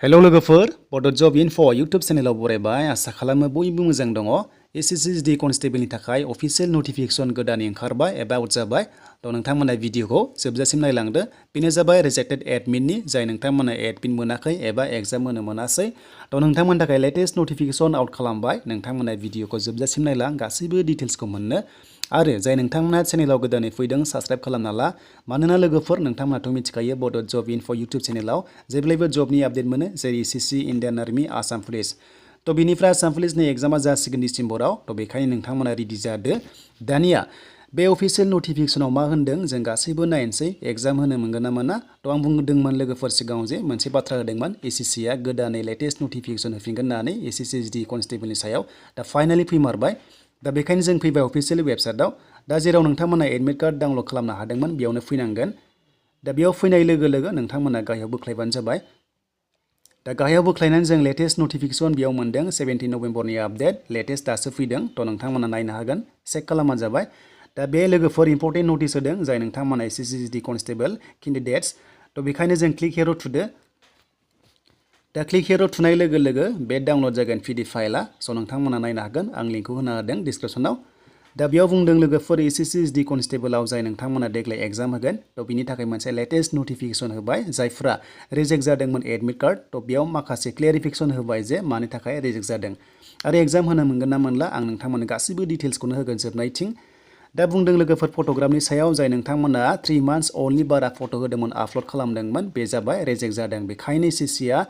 hello लोगोफोर बड' जब info YouTube चेनेलाव बरायबाय आसा खालामो बयबो मोजां दङ एसएससी कनस्टेबलनि थाखाय अफिशियेल नोटिफिकेशन गोदान ओंखारबाय एबा आउट जाबाय थ' नोंथांमोना भिडिअखौ जोबजासिम नायलांदो बेनो जाबाय रिजेक्टेड एडमिटनि जाय नोंथांमोना एडमिट मोनाखै एबा एग्जाम होनो मोनासै थ' नोंथांमोननि थाखाय लेटेस्ट नोटिफिकेशन आउट खालामबाय नोंथांमोना भिडिअखौ जोबजासिम नायलां गासैबो डिटेल्सखौ मोननो आरो जाय नोंथांमोना चेनेलाव गोदानै फैदों साबस्क्राइब खालामना ला मानोना लोगोफोर नोंथांमोनाथ' मिथिखायो बड' जब इनफो इउटुब चेनेलाव जेब्लायबो जबनि आपडेट मोनो जेरै SSC Indian army Assam police थ' बिनिफ्राय आसाम पुलिसनि एग्जामा जासिगोन डिसेम्बराव थ' बेखायनो नोंथांमोना रेडि जादो दानिया बे अफिशियेल नोटिफिकेशनाव मा होनदों जों गासैबो नायनोसै एग्जाम होनो मोनगोन ना मोना थ' आं बुंदोंमोन लोगोफोर सिगाङाव जे मोनसे बाथ्रा होदोंमोन एसएससीआ गोदानै लेटेस्ट नोटिफिकेशन होफिनगोन होननानै एसएससी कनस्टेबलनि सायाव दा फाइनालि फैमारबाय दा बेखायनो जों फैबाय अफिशियेल वेबसाइटआव दा जेराव नोंथांमोना एडमिट कार्ड डाउनलड खालामनो हादोंमोन बेयावनो फैनांगोन दा बेयाव फैनाय लोगो लोगो नोंथांमोना गाहायाव बोख्लायबानो जाबाय दा गाहायाव बोख्लायनानै जों लेटेस्ट नोटिफिकेशन बेयाव मोनदों 17 नभेम्बरनि आपडेट लेटेस्ट दासो फैदों थ' नोंथांमोना नायनो हागोन चेक खालामबानो जाबाय दा बे लोगोफोर इम्पर्टेन्ट नटिस होदों जाय नोंथांमोना एसएससी कनस्टेबल केन्डिडेट्स थ' बेखायनो जों क्लिक हियर थुदो दा क्लिक हियर थुनाय लोगो लोगो बे डाउनलड जागोन पिडिएफ फाइलआ स' नोंथांमोना नायनो हागोन आं लिंकखौ होना होदों डिसक्रिपसनाव दा बेयाव बुंदों लोगोफोर एसएससी कनस्टेबलआव जाय नोंथांमोना देग्लाय एग्जाम होगोन थ' बिनि थाखाय मोनसे लेटेस्ट नोटिफिकेशन होबाय जायफ्रा रिजेक्ट जादोंमोन एडमिट कार्ड थ' बेयाव माखासे क्लेरिफिकेशन होबाय जे मानि थाखाय रिजेक्ट जादों आरो एग्जाम होनो मोनगोन ना मोनला आं नोंथांमोननो गासैबो डिटेल्सखौनो होगोन जोबनायथिं दा बुंदों लोगोफोर फट'ग्राफनि सायाव जाय नोंथांमोना 3 months ओल्डनि बारा फट' होदोंमोन आपल'ड खालामदोंमोन बे जाबाय रिजेक्ट जादों बेखायनो एसएससीआ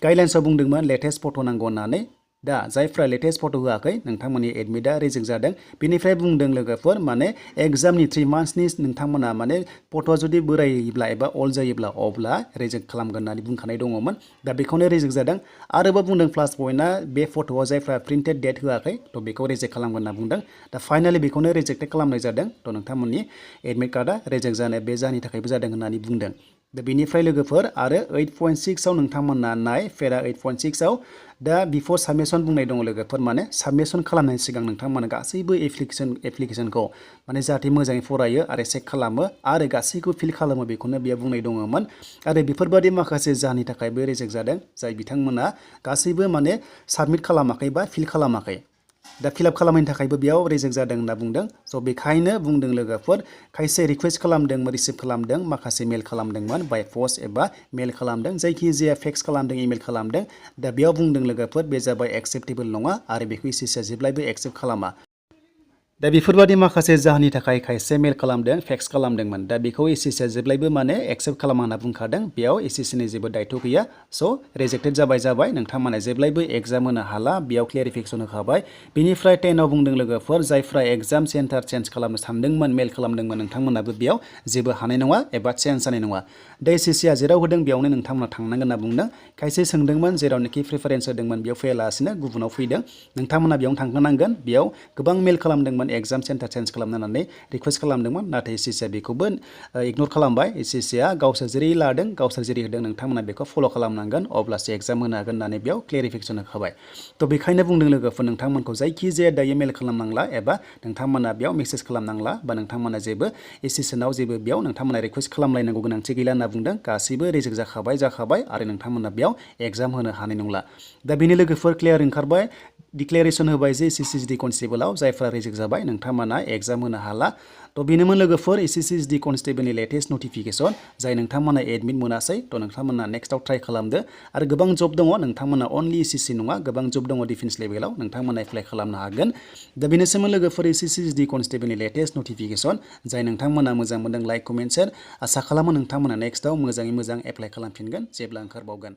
गाइडलाइन्सआव बुंदोंमोन लेटेस्ट फट' नांगौ होननानै दा जायफ्रा लेटेस्ट फट' होआखै नोंथांमोननि एडमिटआ रिजेक्ट जादों बेनिफ्राय बुंदों लोगोफोर माने एग्जामनि 3 monthsनि नोंथांमोना माने फट'आ जुदि बोरायोब्ला एबा अल्ड जायोब्ला अब्ला रिजेक्ट खालामगोन होननानै बुंखानाय दङमोन दा बेखौनो रिजेक्ट जादों आरोबाव बुंदों प्लास पइन्टआ बे फट'आव जायफ्रा प्रिन्टेड डेट होआखै थ' बेखौ रिजेक्ट खालामगोन होनना बुंदों दा फाइनालि बेखौनो रिजेक्टेड खालामनाय जादों थ' नोंथांमोननि एडमिट कार्डआ रिजेक्ट जानाय बे जाहोननि थाखायबो जादों होननानै बुंदों दा बेनिफ्राय लोगोफोर आरो 8.6 आव नोंथांमोना नाय फेरा 8.6 आव दा बिफोर साबमिशन बुंनाय दङ लोगोफोर माने साबमिशन खालामनायनि सिगां नोंथांमोना गासैबो एप्लिकेशनखौ माने जाहाथे मोजाङै फरायो आरो चेक खालामो आरो गासैखौबो फिल खालामो बेखौनो बेयाव बुंनाय दङमोन आरो बेफोरबादि माखासे जाहोननि थाखायबो रिजेक्ट जादों जाय बिथांमोना गासैबो माने साबमिट खालामाखै बा फिल खालामाखै दा फिलआप खालामनायनि थाखायबो बेयाव रिजेक्ट जादों होनना बुंदों स' बेखायनो बुंदों लोगोफोर खायसे रिक्वेस्ट खालामदों रिसिभ खालामदों माखासे मेल खालामदोंमोन बाय पस्ट एबा मेल खालामदों जायखिजाया फेक्स खालामदों इमेल खालामदों दा बेयाव बुंदों लोगोफोर बे जाबाय एक्सेप्टेबल नङा आरो बेखौ एसएससीआ जेब्लायबो एक्सेप्ट खालामा दा बेफोरबादि माखासे जाहोननि थाखाय खायसे मेल खालामदों फेक्स खालामदोंमोन दा बेखौ एसएससीआ जेब्लायबो माने एक्सेप्ट खालामा होनना बुंखादों बेयाव एसएससीनि जेबो दायथ' गैया स' रिजेक्टेड जाबाय नोंथांमोना जेब्लायबो एग्जाम होनो हाला बेयाव क्लेरिफिकेशन होखाबाय बेनिफ्राय 10 आव बुंदों लोगोफोर जायफ्रा एग्जाम सेन्टार चेन्ज खालामनो सानदोंमोन मेल खालामदोंमोन नोंथांमोनाबो बेयाव जेबो हानाय नङा एबा चेन्ज जानाय नङा दा एसएससीआ जेराव होदों बेयावनो नोंथांमोना थांनांगोन होनना बुंदों खायसे सोंदोंमोन जेरावनोखि प्रिफारेन्स होदोंमोन बेयाव फैयालासिनो गुबुनाव फैदों नोंथांमोना बेयावनो थांखानांगोन बेयाव गोबां मेल खालामदोंमोन एग्जाम सेन्टार चेन्ज खालामनो होननानै रिक्वेस्ट खालामदोंमोन नाथाय एसएससीआ बेखौबो इगनर खालामबाय एसएससीआ गावसोर जेरै लादों गावसोर जेरै होदों नोंथांमोना बेखौ फल' खालामनांगोन अब्लासो एग्जाम होनो हागोन होननानै बेयाव क्लेरिफिकेशन होखाबाय थ' बेखायनो बुंदों लोगोफोर नोंथांमोनखौ जायखिजाया दायो मेल खालामनांला एबा नोंथांमोना बेयाव मेसेज खालामनांला बा नोंथांमोना जेबो एसएससीनाव जेबो बेयाव नोंथांमोना रिक्वेस्ट खालामलायनांगौ गोनांथि गैला होनना बुंदों गासैबो रिजेक्ट जाखाबाय आरो नोंथांमोना बेयाव एग्जाम होनो हानाय नंला दा बेनि लोगोफोर क्लियार ओंखारबाय डिक्लेरेसन होबाय जे एसएससी कनस्टेबलआव जायफ्रा रिजेक्ट जाबाय नोंथांमोना एग्जाम होनो हाला थ' बेनोमोन लोगोफोर एसएससी कनस्टेबलनि लेटेस्ट नोटिफिकेशन जाय नोंथांमोना एडमिट मोनासै थ' नोंथांमोना नेक्स्टआव ट्राइ खालामदो आरो गोबां जब दङ नोंथांमोना अनलि एसएससी नङा गोबां जब दङ डिफेन्स लेभेलाव नोंथांमोना एप्लाइ खालामनो हागोन दा बेनोसैमोन लोगोफोर एसएससी कनस्टेबलनि लेटेस्ट नोटिफिकेशन जाय नोंथांमोना मोजां मोनदों लाइक कमेन्ट शेयार आसा खालामो नोंथांमोना नेक्स्टआव मोजाङै मोजां एप्लाइ खालामफिनगोन जेब्ला ओंखारबावगोन